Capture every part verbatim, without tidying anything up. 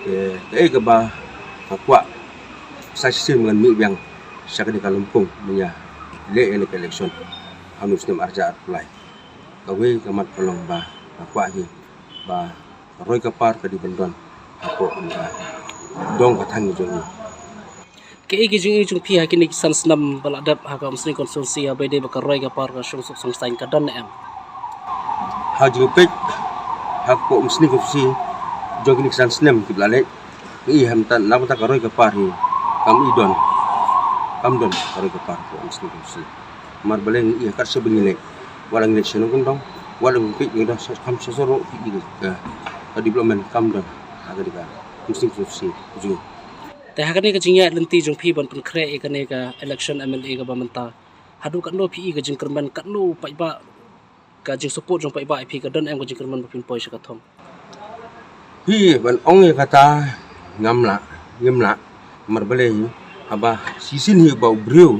Kaei kaba nga kwah sa shisien ngan mih biang sha kane ka lympung mynta leh ïa kane ka election ha une u snem arhajar arphew lai. Kawei ka mat ka long ba nga kwah hi ba ka roi ka par ka dei ban don hapoh ka dong ka thaiñ jong ngi. Kaei ka jingim jong phi ha kine ki san snem ba la dep ha ka Umsning constituency ha ba dei ba ka roi ka par ka shong suk shong saiñ ka don ne em? Ha jingpeit hapoh Umsning constituency jong kine ki san snem ki ba la leit, ngi i ha mynta na mynta ka roi ka par hi kam i don, kam don ka roi ka par hapoh Umsning constituency. Namar balei ngi i ha kat sha ba ngi leit, wat la ngi leit sha nongkyndong dong, wat la ngi peit ngi dong sha kam sha sha ruh ki i ka development kam don ha ka dei ka Umsning constituency jong ngi. Te ha kane ka jingïaid lynti jong phi ban pynkhreh ïa kane ka election M L A kaba mynta, haduh katno phi i ka jingkyrmen, katno paidbah, ka jingsupport jong paidbah ïa phi, ka don em ka jingkyrmen ba phin poi sha ka thong? Phi ban ong ïa kata ngam lah, ngim lah. Namar balei hi, haba shisien hi ba u briew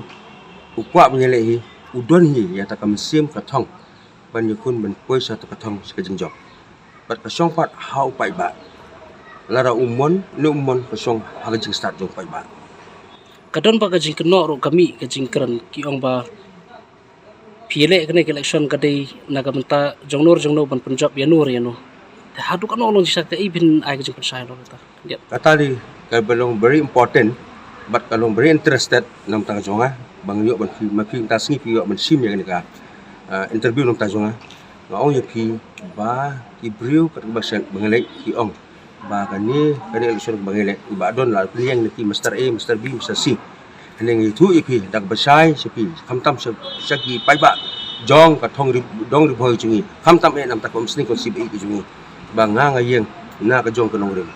u kwah ban ïaleh hi, u don hi ïa ta ka mynsiem ka thong ban ïakhun ban poi sha ta ka thong sha ka jingjop. Bad ka shong pat ha u paidbah. Lada u mon ne um mon ka shong ha ka jingstad jong u paidbah. Ka don ba ka jingkynnoh ruh ka mih ka jingkren ki ong ba phi ïaleh kane ka election ka dei na ka bynta jong no jong no ban pynjop ïa no ïa no. Te haduh katno long jingshai, kaei phin ai ka jingpynshai ïa kata? Kata dei kaba long very important bad ka long very interested na bynta jong nga ba nga ïoh ban phi, ma phi mynta sngi phi ïoh ban shim ïa kane ka, ah, interview na bynta jong nga. Nga ong ïa phi ba ki briew katba shen ba nga leh ki ong ba kane, kane election ba ngi leh, ba don la pynïeng na ki Mister A, Mister B, Mister C. Hynrei ngi ïathuh ïa phi da kaba shai sha phi, khamtam sha, sha ki paidbah jong ka thong Ri, dong Ri Bhoi jong ngi, khamtam eh na bynta ka Umsning constituency ba ïeit ka jong ngi, ba nga nga ïeng na ka jong ka nongrim,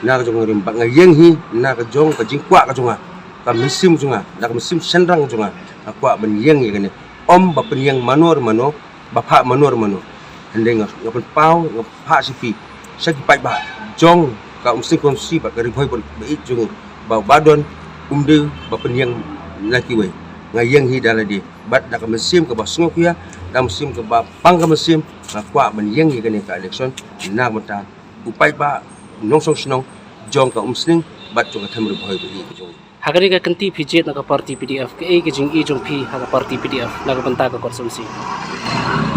na ka jong ka nongrim, ba nga ïeng hi na ka jong ka jingkwah ka jong nga, ka mynsiem jong nga, da ka mynsiem shynrang jong nga, nga kwah ban ïeng ïa kane, ym ba pynïeng mano re mano, ba phah mano re mano. Hynrei nga, nga pynpaw, nga phah sha phi, sha ki paidbah jong ka Umsning constituency bad ka Ri Bhoi ba ïeit jong ngi, ba ba don um dei ba pynïeng na kiwei. Nga ïeng hi da lade bad da ka mynsiem kaba sngewkhia, da ka mynsiem kaba pang ka mynsiem, nga kwah ban ïeng ïa kane ka election na ka bynta u paidbah, u nongshong shnong jong ka Umsning bad jong ka them Ri Bhoi ba ïeit jong ngi. Ha kane ka kynti phi jied na ka party P D F, kaei ka jingim jong phi ha ka party P D F na ka bynta ka constituency?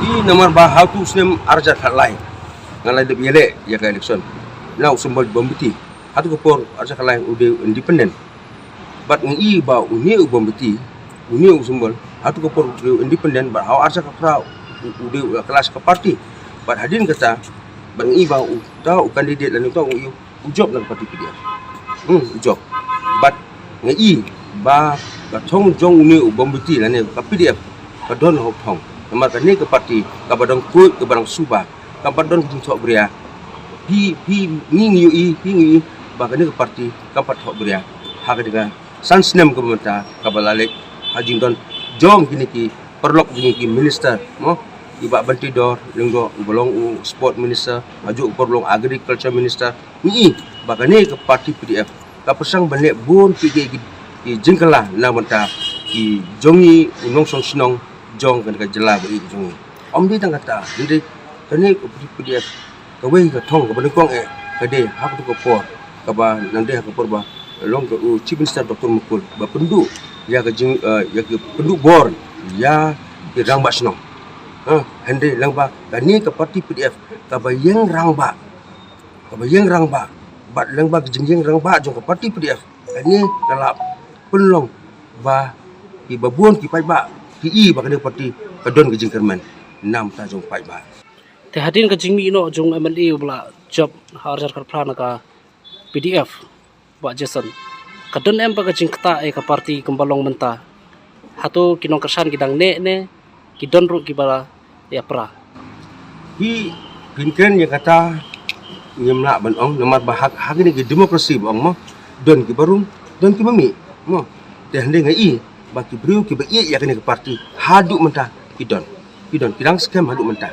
I namar ba ha utu u snem arhajar khatlai nga la dep ïaleh ïa ka election na u symbol bom beti. Ha utu ka por arhajar khatlai u dei u independent. Bad nga i ba une u bom beti, une u symbol, ha utu ka por u dei u independent, bad ha u arhajar khatphra u, u dei u la kylla sha ka party. Bad hadien kata, bad nga i ba uta u candidate lane uta u, u jop na ka party P D F. Hmm, u jop. Bad nga i ba ka thong jong une u bom beti lane ka P D F ka don ha u thong. Namar kane ka party kaba dang khuid, kaba dang suba, kaba don ka jingthoh bria. Phi, phi, ngi ngi ïohi, phi ngi ïohi ba kane ka party kaba thoh bria ha kane ka san snem kaba mynta kaba la leit, ha jingdon jong kine ki paralok jong ngi ki minister, mo, i Bah Banteidor Lyngdoh uba long u sport minister, ha juh u paralok agriculture minister. Ngi i ba kane ka party P D F ka pyrshang ban leh bun ki, ki, ki, ki jingkylla na bynta ki jong ngi u nongshong shnong jong kane ka jylla ba ïeit jong ngi. Ym dei tang kata, hynrei kane ka party P D F kawei ka thong kaba nyngkong eh ka dei ha kato ka por kaba nang dei ha ka por ba long ka u Chief Minister Doctor Mukul ba pynduh ïa ka jing, eh, ïa ka pynduh bor ïa ki rangbah shnong. Ha, hynrei lyngba kane ka party P D F kaba ïeng rangbah, kaba ïeng rangbah bad lyngba ka jingïeng rangbah jong ka party P D F, kane ka la pynlong ba kiba bun ki paidbah ki i ba kane ka party ka don ka jingkyrmen na bynta jong paidbah. Te hadien ka jingmih noh jong u M L A uba la jop ha arhajar khatphra na ka P D F, Bah Jason, ka don em ba ka jingktah ïa ka party kumba long mynta? Hato ki nongkyrshan ki dang neh ne ki don ruh kiba la ïapra? Phi, phin kren ïa kata ngim lah ban ong namar ba ha, ha kine ki democracy ba ong mo, don kiba rung, don kiba mih mo. Te hynrei nga i ba ki briew kiba ïeit ïa kane ka party haduh mynta ki don. Ki don, ki dang skhem haduh mynta.